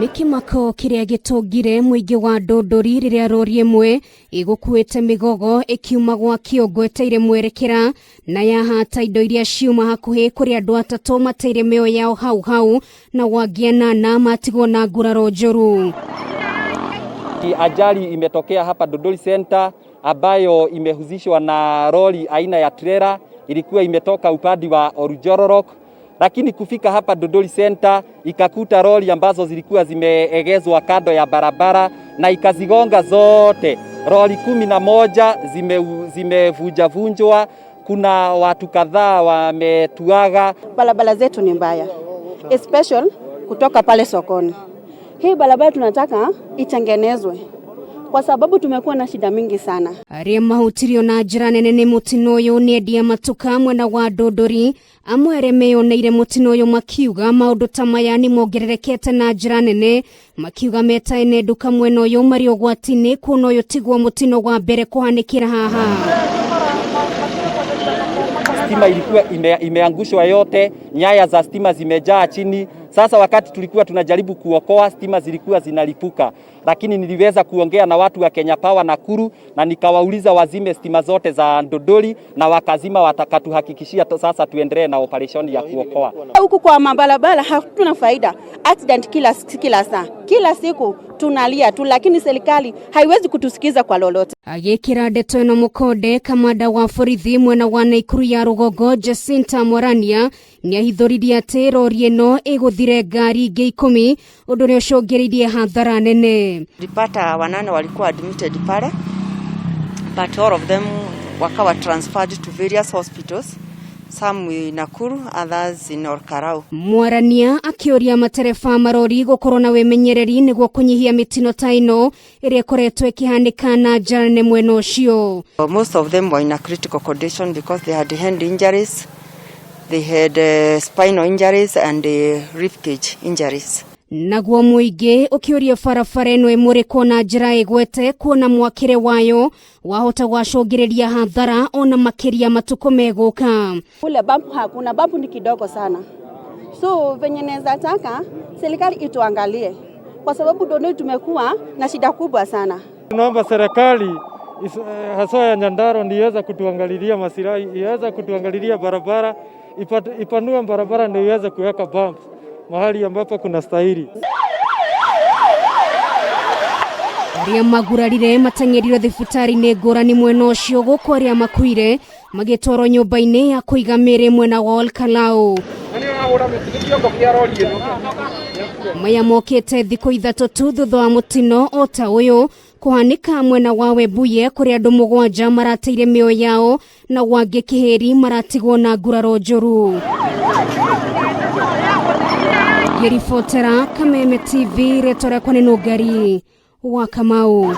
Nĩ kĩmako kĩrĩa gĩtũngire mũingĩ wa Ndũndũri rĩrĩa rori ĩmwe ĩgũkuĩte mĩgogo ĩkiuma gwa kĩongo ĩteire mwerekera na yahata indo iria ciuma hakuhĩ kũrĩ andũ atatũ mateire mĩoyo yao hau hau na wangĩ anana matigwo na nguraro njũru. Ajali imetokea hapa Dodoli Center ambayo imehusishwa na lori aina ya trailer, ilikuwa imetoka upande wa Oljororok, lakini kufika hapa Dodoli Center ikakuta lori ambazo zilikuwa zimeegezwa kando ya barabara na ikazigonga zote. Lori 11 zimevunjavunjwa, kuna watu kadhaa wametuaga. Barabara zetu ni mbaya, especially kutoka pale sokoni. Hii barabara tunataka itengenezwe kwa sababu tumekuwa na shida mingi sana. Arĩa mahutirio na njĩra nene nĩ mũtino ũyũ nĩ endia matuka mwena wa Ndũndũri, amwe arĩa meyoneire mũtino ũyũ makiuga maũndũ ta maya nĩ mongererekete na njĩra nene, makiuga meta ene nduka mwena ũyũ marĩ ũgwati-inĩ kuona ũyũ tiguo mũtino wa mbere kũhanĩkĩra haha. Stima ilikuwa imeangushwa yote, nyaya za stima zimejaa chini. Sasa wakati tulikuwa tunajaribu kuokoa, stima zilikuwa zinalipuka, lakini niliweza kuongea na watu wa Kenya Power Nakuru na nikawauliza wazime stima zote za Ndodoli na wakazima, watakatuhakikishia sasa tuendelee na operation ya kuokoa. Huku kwa mabarabara hatuna faida, accident kila saa, kila siku tunalia tu, lakini serikali haiwezi kutusikiza kwa lolote. Agĩkĩra ndeto ĩno mũkonde, kamanda wa borithi mwena wa Naikuru ya rũgongo Jacinta Mwarania nĩahithũririe atĩ rori ĩno ĩgũthire ngari ingĩ 10, ũndũ ũrĩa ũcũngĩrĩirie hathara nene. Tulipata 8 walikuwa admitted pale, but all of them wakawa transferred to various hospitals, some in Nakuru, others in Olkalou. Mwarania akĩũria matereba marori gũkorwo na wĩmenyereri nĩguo kũnyihia mĩtino ta ĩno ĩrĩa ĩkoretwo ĩkĩhanĩka na njĩra nene mwena ũcio. Most of them were in a critical condition because they had hand injuries, they had spinal injuries and ribcage injuries. Naguo mũingĩ ũkĩũria barabara ĩno ĩmũrĩkwo na njĩra ĩgwete kuona mwakĩre wayo wahota gwacũngĩrĩria hathara ona makĩria matukũ megũka. Kule bump hakuna, bump ni kidogo sana. So venye naweza taka serikali ituangalie kwa sababu Dondori tumekuwa na shida kubwa sana. Tunaomba serikali haswa ya Nyandarua ndio iweze kutuangalilia masilahi, iweze kutuangalilia barabara, ipanue barabara ndio iweze kuweka bumps mahali ambapo kuna stahili. Arĩa magurarire mateng'erirwe thibitarĩ-inĩ ngũrani mwena ũcio, gũkũ arĩa makuire magĩtwarwo nyũmba-inĩ ya kũiga mĩĩrĩ mwena wa Olkalou. Maya mokĩte thikũ 3 tu thutha wa mũtino o ta ũyũ kũhanĩka mwena wa Webuye kũrĩa andũ 7 marateire mĩoyo yao na wangĩ kĩhĩri maratigwo na nguraro njũru. Ngĩribotera Kameme TV, rĩtwa rĩakwa nĩ Nũngari wa Kamau.